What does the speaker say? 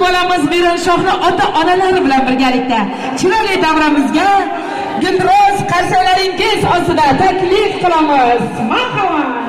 Bolamiz Miranshlohni ota onalari bilan birgalikda chiroyli davramizga gulro'z qarsaklaringiz ostida taklif qilamiz. Marhamat.